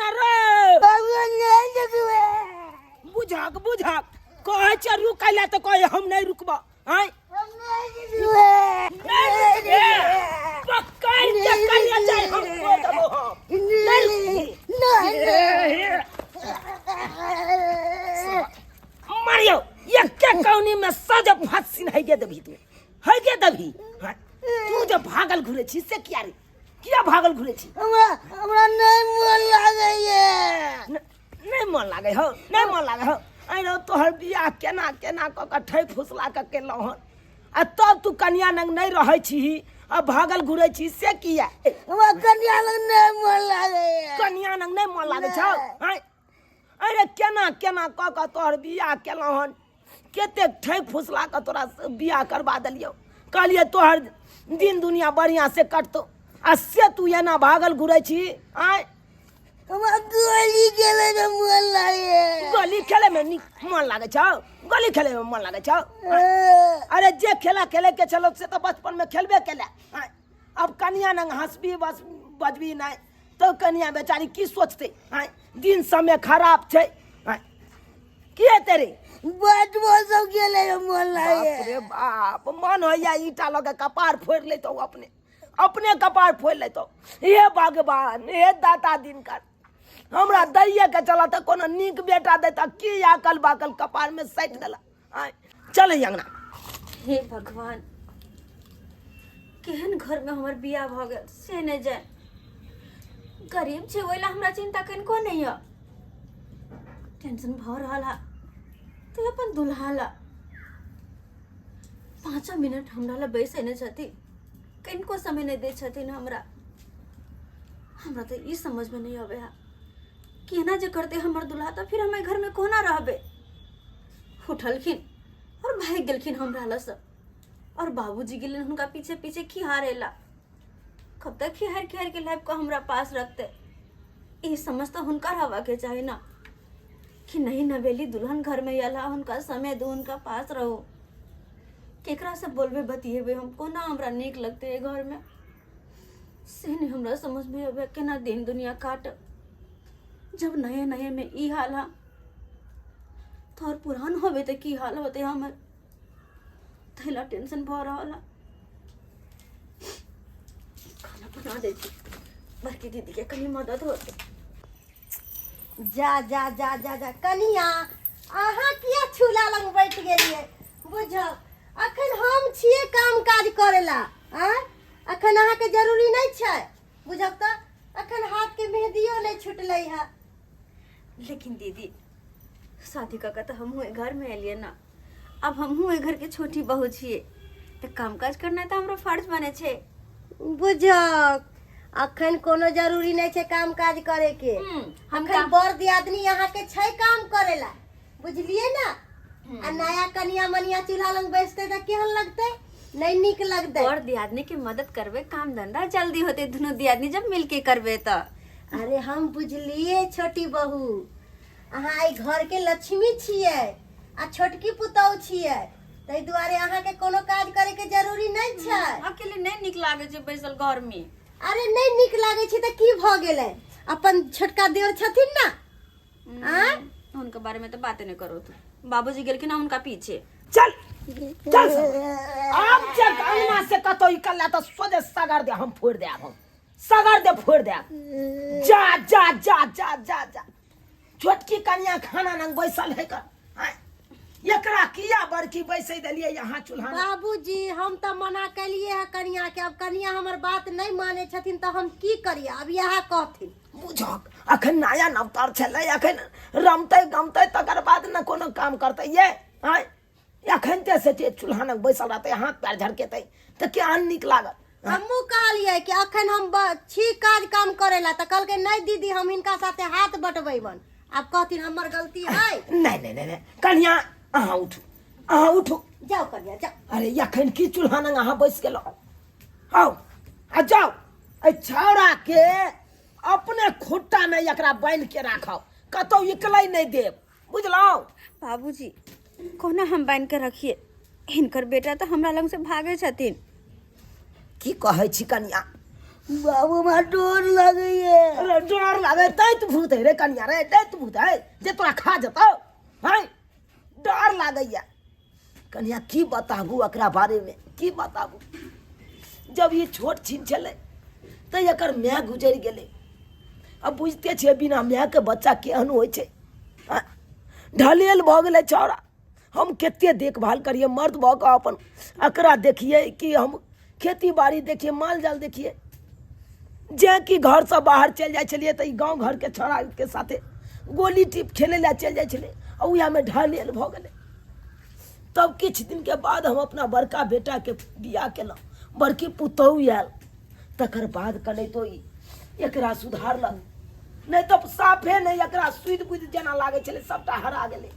ना रे। बाबू नहीं रुकबे। बुझक बुझक, कहै छै रुकै ला तऽ कहै हम नहि रुकबो। आँय, हम नहीं रुकबे। नहि रुकबे, पकड़ि के कनिया जाय हम खो देबो हम। नहीं नहीं। मारियो एके कौनी में सज फसिन है के देबी तू, है के देबी। हाँ, तू जे भागल घुरे छी से किया रे, किया भागल घुरे छी? हमरा हमरा नहीं मन लागैए। नहि मन लागै हौ, नहि मन लागै हौ। अरे तोहर बियाह केना केना कऽ कऽ ठकि फुसला कऽ केलहुँ हन, आ तब तू कनिया लग नहि रहै छीही आ भागल घुरै छी से किया? हमरा कनिया लग नहि मन लागैए। कनिया लग नहि मन लागै छौ? आँय, अरे केना केना कऽ कऽ तोहर बियाह केलहुँ हन, कतेक ठकि फुसला कऽ तोरा से बियाह करबा देलियौ, कहलियै तोहर दिन दुनिया बढ़िआँ से कटतौ, आ से तू एना भागल घुरै छी? आँय, हमरा गोली खेले में मन लागे। गोली खेले में नीक मन लागे छौ? गोली खेले में मन लागे छौ? अरे जे खेला खेले के छलो से तो बचपन में खेलबे केले। आँय, अब कनिया नंग हंसबी बस बजबी नहीं तो कनिया बेचारी की सोचते? आँय, दिन समय खराब छै। आँय, की हेतै रे? बैट बॉल सब खेले में मन लागे। बाप रे बाप, मन होइया ईटा लऽ के कपार फोड़ि लेतौ, अपने अपने कपार फोड़ि लेतौ। हे भगवान, हे दाता दिनकर, हमरा दैये के चला तऽ कोनो नीक बेटा देता की आकल बाकल कपार में सटि देला। आँय, चल अंगना। हे भगवान, केहन घर में हमर बियाह भऽ गेल से नहि जाय। गरीब छै ओहि ला हमरा चिंता कनिको नहि यऽ। टेंशन भऽ रहल है तऽ अपन दुल्हा ला 5 मिनट हमरा ला बैसै नहि छथिन, कनिको समय नहि दै छथिन हमरा। हमरा तऽ ई समझमे नहि अबै है केना जे करतै हमर दुल्हा, तऽ फिर हम एहि घरमे कोना रहबै। उठलखिन और भागि गेलखिन हमरा लग, और बाबूजी गेलन हुनका पीछे पीछे खिहारे ला। कब तक खिहार खिहार के लाइफ को हमरा पास रखते? ई समझ तो हुनका रहवा के चाही ना कि नहीं नवेली दुल्हन घर में अला, हुनका समय दू, हुनका पास रहो। केकरा से बोलबे बतियेबे हम, कोना हमरा नीक लगते है घर में से नहीं हमरा समझ में अबे केना दिन दुनिया काट। जब नए नए में ई हाल हा तो और पुरान होबे तो की हाल होते हमर, तैला टेंशन भऽ रहल है। खाना बना दै छी, बड़की दीदी के कनी मदद होते। जा जा जा जा जा कनिया, अहाँ किया चूल्हा लग बैठ गेलियै? बुझौ अखन हम छियै काम काज करेला। आँय, अखन अहाँके जरूरी नहि छै। बुझब तऽ अखन हाथके मेहदियो नहि छुटलै है। लेकिन दीदी, शादी कऽ के तऽ हमहूँ एहि घरमे एलियै ना, अब हमहूँ एहि घरके छोटी बहू छियै, तऽ काम काज करनाइ तऽ हमरो फर्ज बनै छै। बुझक अखन कोनो जरूरी नहि छै काम काज करे के। हम अखन बर दियादनी अहाँ के छै काम करेला, बुझलिए ना? आ नया कनिया मनिया चूल्हा लग बैसते तऽ केहन लगतै? नहीं नीक लगतै। बर दियादनी के मदद करबे, काम धंधा जल्दी होते दुनू दियादनी जब मिलके करबे तऽ। अरे हम बुझलिए छोटी बहू, अहाँ एहि घर के लक्ष्मी छियै आ छोटकी पुतहु छियै, ताहि दुआरे अहाँके कोनो काज करे के जरूरी नहि छै। अकेले नहि नीक लागै छै बैसल घर में। अरे नहि नीक लागै छै तऽ की भऽ गेलै, अपन छोटका देवर छथिन ना? आँय? हुनका बारे में तो बाते नहीं करो तू, बाबूजी गेलखिन हन हुनका पीछे। चल चल सब। आब जे अंगना से कतौ निकलला तऽ सोझे सगर दे हम फोड़ि देब, हम सगर दे फोड़ि देब। जा जा जा जा जा जा, छोटकी कनिया खाना नंग बैसल है कर, आँय, एकरा किया बड़की बैसे देलियै यहाँ चूल्हा में? बाबूजी, हम तऽ मना केलिए है कनिया के, अब कनिया हमर बात नहीं माने छथिन तऽ हम की करिए? अब इएह कहथिन। बुझक अखन नया नवतार छलै, अखन रमतै गमतै तकर बाद ने कोनो काम करतै ये। आँय, अखन ते से जे चूल्हा लग बैसल रहतै, हाथ पैर झरकेतै तऽ केहन नीक लागत। हमहूँ कहलियै कि अखन हम छी काज काम करेला, तऽ कहलकै नहीं दीदी हम हिनका साथे हाथ बटबैबन। आब कहथिन हमर गलती है। नहीं नहीं नहीं, नहीं। कनिया अहाँ उठू, अहाँ उठू। जाओ कनिया जाओ। अरे अखन की चूल्हा लग अहाँ बैस गेलहुँ? आउ आ जाउ, एहि छौड़ा के अपने खुट्टा में एकरा बान्हि के राखब, कतौ निकलै नहि देब, बुझलहुँ? बाबूजी, कोना हम बान्हि के रखिए? हिनकर बेटा तऽ हमरा लग से भागे छथिन। की कहै छी कनिया? बाबू, हमरा डर लगैए। अरे डर लागे दैत भूत है रे कनिया रे दैत भूत है जे तोरा खा जतौ हैं डर लागैया कनिया की बताबू एकरा बारेमे की बताबू जब ई छोट छिन छलै तऽ एकर माय गुजरि गेलै अब बुझिते छियै बिना मायके बच्चा केहन होइ छै आँय? ढलेल भऽ गेलै छौड़ा हम कते देखभाल करियै मर्द भऽ कऽ अपन एकरा देखियै कि हम खेती बाड़ी देखियै माल जाल देखियै जे कि घरसँ बाहर चलि जाइ छलियै तऽ ई गाँव घरके छौड़ाके साथे गोली टीप खेलै लए चलि जाइ छलै आ उएहमे ढहलेल भऽ गेलै तब किछु दिनके बाद हम अपना बड़का बेटाके बियाह केलहुँ बड़की पुतहु आयल तकर बाद कनैतो ई एकरा सुधारलक नहि तऽ साफे नहि एकरा सुधि बुधि जेना लागै छलै सभटा हरा गेलै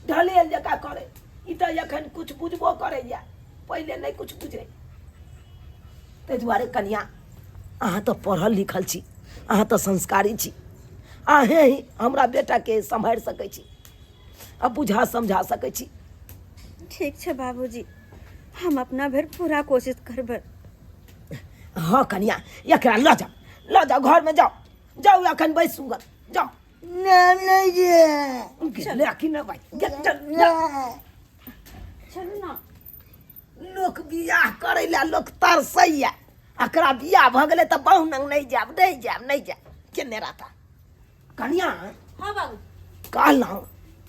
ढलेल जकाँ करै ई तऽ एखन किछु बुझबो करैए पहिले नहि किछु बुझै ताहि दुआरे कनिया अहाँ तऽ पढ़ल लिखल छी अहाँ तऽ संस्कारी छी अहें ही हमरा बेटाके सम्हारि सकै छी आ बुझा समझा सकै छी। ठीक छै बाबूजी, हम अपना भरि पूरा कोशिश करबै। हँ कनिया, एकरा लऽ जाउ, लऽ जाउ घरमे, जाउ जाउ, एखन बैसू गऽ, जाउ। नहि नहि जे ले कि नहि भाइ, चल चल। चलू ना। लोक बियाह करै लए लोक तरसैया, एकरा बियाह भऽ गेलै तऽ बहु नंग नहि जायब, नहि जायब, नहि जायब। केने रहता कनिया? हाँ बाबू। कहलहुँ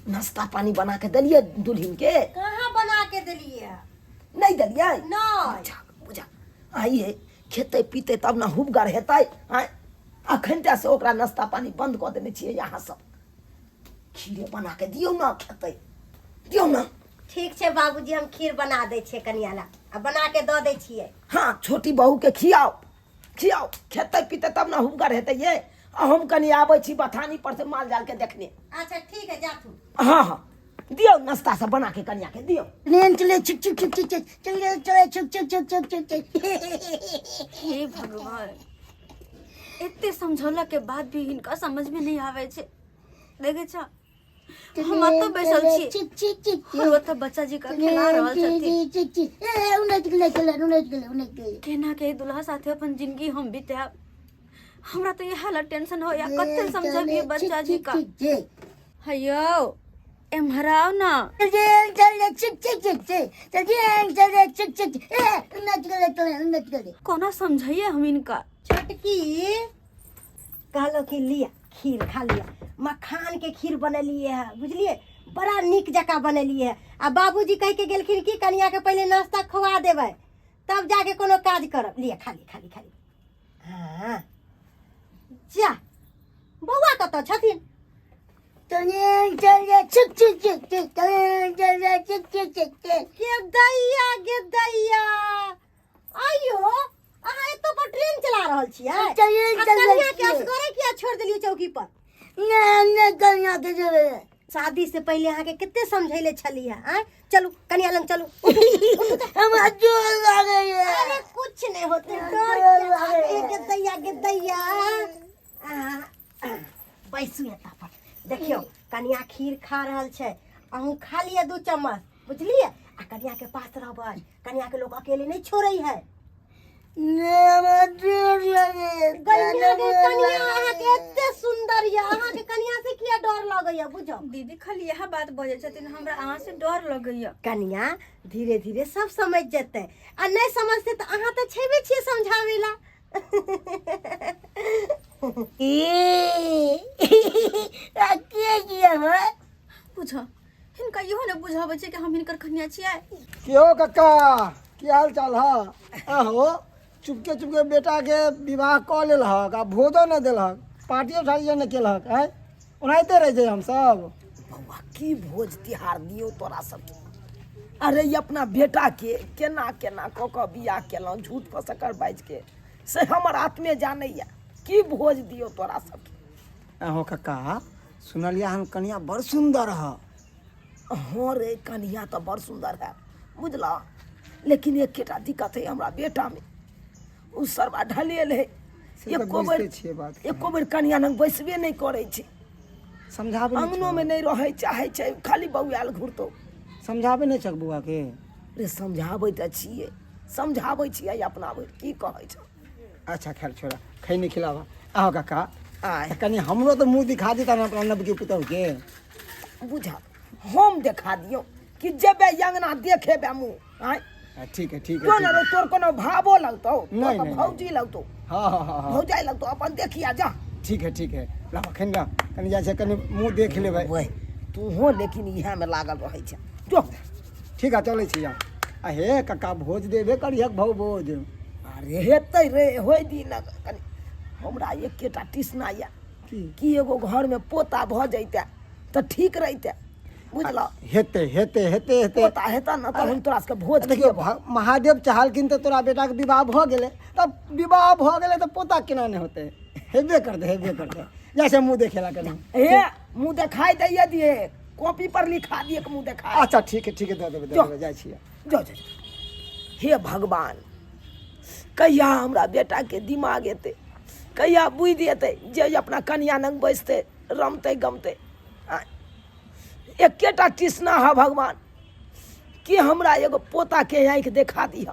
नाश्ता पानी बना के देलियै दुल्हिन के? कहाँ बना के देलिए। नहि देलियै? नहीं। बुझा बुझा आइए, खेतै पीतै तब ने हुबगर हेतै। आँय, अखन टा से ओकरा नाश्ता पानी बंद कऽ देने छियै अहाँ सब। खीरे बना के दियौ ने, खेतै, दियौ ने। ठीक छै बाबूजी, हम खीर बना दै छियै कनिया ला, आ बना के दऽ दै छियै। हाँ, छोटी बहू के खियाओ खियाओ, खेतै पीतै तब ने हुबगर हेतै। ये आ हम कनि आबै छी बथानी पर से माल जाल के देखने। अच्छा ठीक है, जा तू। हाँ हाँ, दियौ नाश्ता सब बना के कनिया के दियौ। ट्रेन चले छुक छुक छुक छुक छुक, चले चले छुक छुक छुक छुक छुक छुक। हे भगवान, एते समझौला के बाद भी हिनका समझ में नहीं आवे छै। देखे छ, हम एतऽ बैसल छी चिक चिक चिक और ओतऽ बच्चा जी का खेला रहल छथिन। चिक चिक, ए उनट गेलै, चले उनट गेलै, उनट गेलै। केना के दुल्हा साथे अपन जिंदगी हम बितायब, हमरा तो इएह ला टेंशन हो या कते समझबिए बच्चा जी का। चिक चिक। हयो, एम्हर आउ ना। चल चले चिक चिक चिक चिक, चल चले चिक चिक, ए उनट गेलै, चले उनट गेलै। कोना समझाइए हम इनका? छोटकी कहलो कि लिअ खीर खा लिअ, मखान के खीर बनेलिए है, बुझलिए, बड़ा नीक जकाँ बनेलिए है। आ बाबूजी कहि के गेलखिन कि कनिया के पहिले नाश्ता खुआ देबै तब जाके कोनो काज करब। लिअ, खा लिअ, खा लिअ, खा लिअ। हाँ जा, बौआ कतऽ छथिन? चले चले चिक चिक चिक चिक, चले चले चिक चिक चिक चिक। गे दैया, गे दैया, आइयो अहाँ एतऽ पर ट्रेन चला रहल छियै? चलिए, आ चलिए, कनिया के चलिए। असगरे किया छोड़ देलियै चौकी पर? ने ने कनिया के जेबै। शादी से पहिले अहाँके कते समझैले छलियै आँय? चलू कनिया लग चलू। हमरा जोर लागैया। अरे कुछ नहीं होते, डर डर किया लागैया। लागैया? गे दैया, गे दैया, आ, आ, बैसू एतऽ पर। देखियौ कनिया खीर खा रहल छै, अहूँ खा लिअ 2 चम्मच, बुझलियै? आ कनिया के पास रहबै, कनिया के लोग अकेले नहीं छोड़ै है। ने हमरा डर लागैया। कनिया के, कनिया अहाँके एते सुंदर यऽ, अहाँके कनिया से किया डर लगैया बुझौ? दीदी खाली इएह बात बजै छथिन, हमरा अहाँ से डर लगैया। कनिया धीरे धीरे सब समझ जेतै, आ नहीं समझतै तऽ अहाँ तऽ छेबे छियै समझाबै ला। ए आ के किया है? बुझ, हिनका इहो ने बुझाबै छै कि हम हिनकर कनिया छियै। क्यों कक्का, की हाल चाल है? आहो चुपके चुपके बेटा के विवाह कऽ लेलहक आ भोजो नहि देलहक, पार्टियो सार्टियो नहि केलहक, आँय ओनाहिते रहि जाइ हमसब। बौआ, की भोज तिहार दियौ तोरा सबके? अरे ई अपना बेटा के केना केना कऽ कऽ बियाह केलहुँ, झूठ फसकर बाजि के, से हमर आत्मे जानैया। की भोज दियौ तोरा सबके? आहो कक्का, सुनलिया हम कनिया बड़ सुंदर है। हाँ रे, कनिया तऽ बड़ सुंदर है बुझला, लेकिन एकेटा दिक्कत है हमरा बेटा में, उ सरवा ढलेल है। से तऽ एको बेर बुझिते छियै बात के। एको बेर कनिया लग बैसबे नहि करै छै। समझाबै नहि अंगनो में नहि रहै चाहै छै, खाली बौआयल घुरतौ। समझाबै नहि छक बौआ के? रे समझाबै तऽ छियै, समझाबै छियै अपना भरि, की कहै छौ? अच्छा खैर छोड़ा, खैनी खिलावा। आहो काका, आय तऽ कनि हमरो तऽ मुँह दिखा देता ने अपना नवकी पुतहुके। बुझल, हम देखा दियौ कि जेबे अंगना देखेबे मुँह। आय हाँ, ठीक है, ठीक है। क्यों ना तोर कोनो भावो लगतौ? नहीं, तोर नहीं, भौजी लगतौ। हाँ हाँ हाँ हाँ भौजाई लगतौ, अपन देखिया जा। ठीक है, ठीक है, ला अखन ला कनि जाइ छै, कनि मुँह देख लेबै। ओए तूहो लेकिन इएह में लागल रहै छै जो। ठीक है, चलै छी। आ हे कक्का, भोज देबे करिहक भौ भोज। अरे हेतै रे, होइ दिन कनि हमरा एकेटा टिसना यऽ की? एगो घरमे पोता भऽ जैते तऽ ठीक रहिते, बुझल? हेतै हेतै हेतै हेतै। पोता हेतै ने तऽ हम तोरा सबके भोज देखियौ खियेबौ। महादेव चाहलखिन तऽ तोरा बेटाके विवाह भऽ गेलै, तब विवाह भऽ गेलै तऽ पोता केना नहि होतै? हेबे करतै, हेबे करतै। जाइ छै मुँह देखेला कनि। हे, मुँह देखाइ दैये दिहे, कॉपी पर लिखा दिए मुँह देखाइ। अच्छा ठीक है, ठीक है, दऽ देबै, दऽ जो। देबै, जाइ छियै। जो जो जो। हे भगवान, कहिया हमरा बेटाके दिमाग एतै, कहिया बुझि एतै जे ई अपना कनिया लग बैसतै, रमतै गमतै। आँय, एकेटा तृष्णा है भगवान कि हमरा एगो पोताके आँखि देखा दिह।